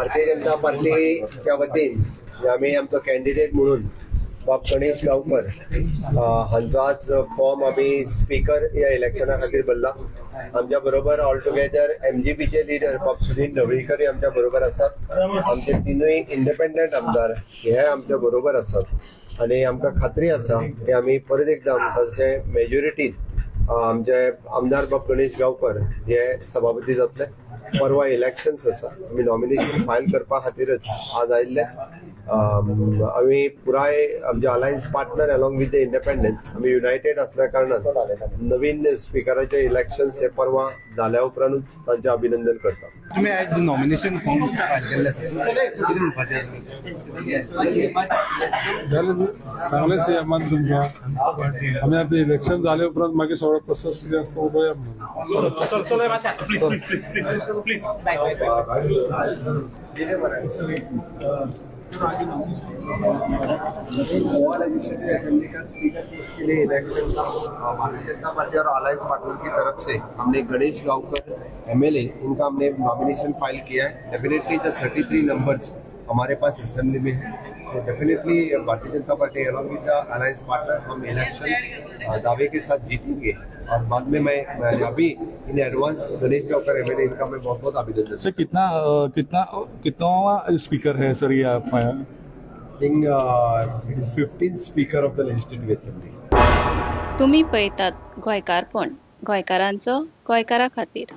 भारतीय जनता पार्टीच्या वतीन आमी आमचो कॅन्डिडेट म्हणून बाब गणेश गांवकर हांचो आज फॉर्म आमी स्पीकर ह्या इलेक्शना खातीर भरला. आमच्या बरोबर ऑल टुगेदर एमजीपीचे लिडर बाब सुनील ढवळीकर आमच्या बरोबर आसात. आमचे तिनूय इंडिपेंडंट आमदार हे आमच्या बरोबर आसात आनी आमकां खात्री आसा की आमी परत एकदा तशें मेजॉरिटीन आमचे आमदार बाब गणेश गांवकर हे सभापती जातले. परवा इलेक्शन्स आसा, आमी नॉमिनेशन फायल करपा खातीरच आज आयिल्ले. आमी पुराय आमचे alliance partner along with the independence आमी युनायटेड असल्या कारणान नवीन स्पीकराचे इलेक्शन्स हे परवा जाल्या उपरांतूच तांचे अभिनंदन करता. तुमी आयज नॉमिनेशन फॉर्म फायल केल्ले आसा, कितें म्हणपाचें सांगलें सीएमान तुमकां आमी आतां इलेक्शन जाले उपरांत मागीर सगळो प्रोसेस कितें आसता तो पळोवया म्हणून. गोवा लेजिस्लेटिव असेंबली का स्पीकर के लिए इलेक्शन भारतीय जनता पार्टी और अलायंस पार्टनर की तरफ से हमने गणेश गांवकर एमएलए उनका हमने नॉमिनेशन फाइल किया है. डेफिनेटली the 33 numbers हमारे पास असेंबली में है, तो definitely Bharatiya Janata Party along with the alliance partner हम इलेक्शन दावे के साथ जीतेंगे. और बाद में मैं अभी in advance Ganesh Gaonkar MLA इनका मैं बहुत बहुत अभिनंदन. सर कितना कितना कितना स्पीकर है सर ये आप? Think 15 speaker of the legislative assembly. तुम्ही पळयतात गोंयकारपण, गोंयकारांचो गोंयकारा खातीर.